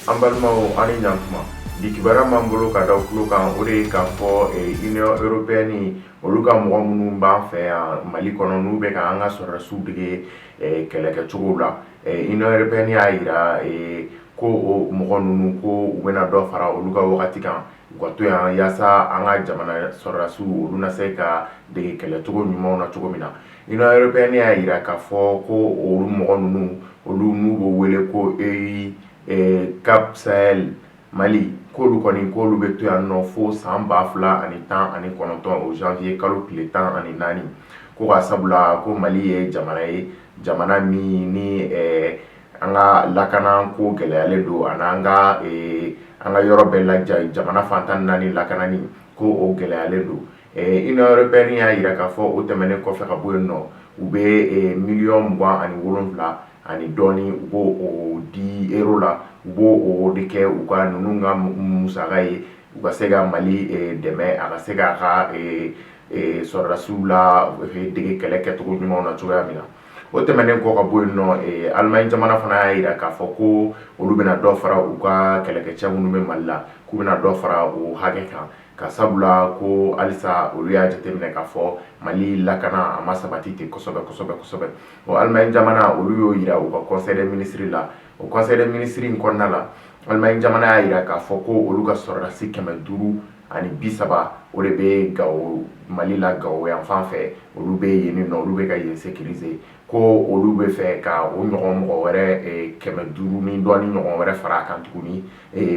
An balimaw, an ni ɲantuma. Bi kibaruya m'an bolo ka da tulo kan, o de ye k'a fɔ Union européenne, olu ka mɔgɔ minnu b'an fɛ yan Mali kɔnɔ, n'u bɛ ka an ka sɔrɔdasiw dege kɛlɛkɛcogow la, Union européenne y'a jira ko o mɔgɔ ninnu, ko u bɛna dɔ fara olu ka wagati kan, u ka to yan, yaasa an ka jamana sɔrɔdasiw, olu na se ka dege kɛlɛcogo ɲumanw na cogo min na. Union européenne y'a jira k'a fɔ ko olu mɔgɔ ninnu, olu n'u bɛ wele ko EUCAP Sahel Mali, k'olu kɔni, k'olu bɛ to yan nɔ fo san 2019, o janvier kalo tile 14, ko ka sabula ko Mali ye jamana ye, jamana min ni an ka lakana ko gɛlɛyalen don, ani an ka yɔrɔ bɛɛ la, jamana fan 14 lakanani, ko o gɛlɛyalen don. Union européenne y'a jira k'a fɔ o tɛmɛnen kɔfɛ ka bɔ yen nɔ, u bɛ miliyɔn 27 ani dɔɔni, u b'o o di euro la, u b'o o de kɛ u ka ninnu ka musaka ye, u ka se ka Mali dɛmɛ, a ka se k'a ka sɔrɔdasiw la dege kɛlɛ kɛcogo ɲumanw na cogoya min na. O tɛmɛnen kɔ ka bɔ yen nɔ, Allemagne jamana fana y'a jira k'a fɔ ko olu bɛna dɔ fara u ka kɛlɛkɛcɛ minnu bɛ Mali la, k'u bɛna dɔ fara o hakɛ kan, ka sabula ko halisa olu y'a jateminɛ k'a fɔ Mali lakana a ma sabati ten kosɛbɛ kosɛbɛ kosɛbɛ. O Allemagne jamana, olu y'o jira u ka conseil des ministres la. O conseil des ministres in kɔnɔna la, Allemagne jamana y'a jira k'a fɔ ko olu ka sɔrɔdasi 530, o de bɛ Gawo, Mali la, Gawo yan fan fɛ, olu bɛ yen nɔ, olu bɛ ka yen sécuriser, ko olu bɛ fɛ ka o ɲɔgɔn mɔgɔ wɛrɛ 500 ni dɔɔni ɲɔgɔn wɛrɛ fara a kan tuguni,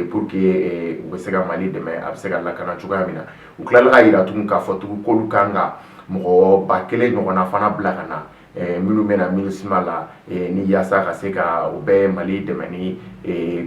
pour que u bɛ se ka Mali dɛmɛ, a bɛ se ka lakana cogoya min na. U tilala ka jira tugun k'a fɔ tugun k'olu kan ka mɔgɔ 1000 ɲɔgɔnna fana bila ka na, minnu bɛna MINUSMA la, ni yaasa ka se ka u bɛ Mali dɛmɛ ni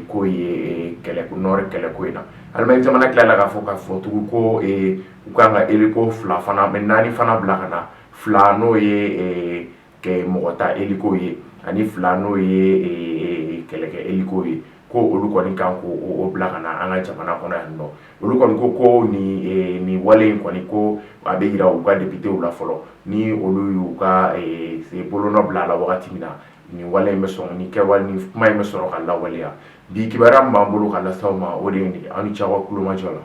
ko ye kɛlɛ, nord kɛlɛko in na. Allemagne jamana tilala k'a fɔ tugun ko u kan ka hélico fila fana, naani fana bila ka na, fila n'o ye mɔgɔ ta hélico ye, ani fila n'o ye kɛlɛkɛ hélico ye, ko olu kɔni kan k'o bila ka na an ka jamana kɔnɔ yan nɔ. Olu kɔni ko nin wale in kɔni, ko a bɛ jira u ka députéw la fɔlɔ, ni olu y'u ka bolonɔ bila a la wagati min na, nin wale in bɛ sɔn, ni kɛwale ni kuma in bɛ sɔrɔ ka lawaleya. Bi kibaruya min b'an bolo ka lase aw ma, o de ye nin ye. Aw ni ce aw ka kulomajɔ la.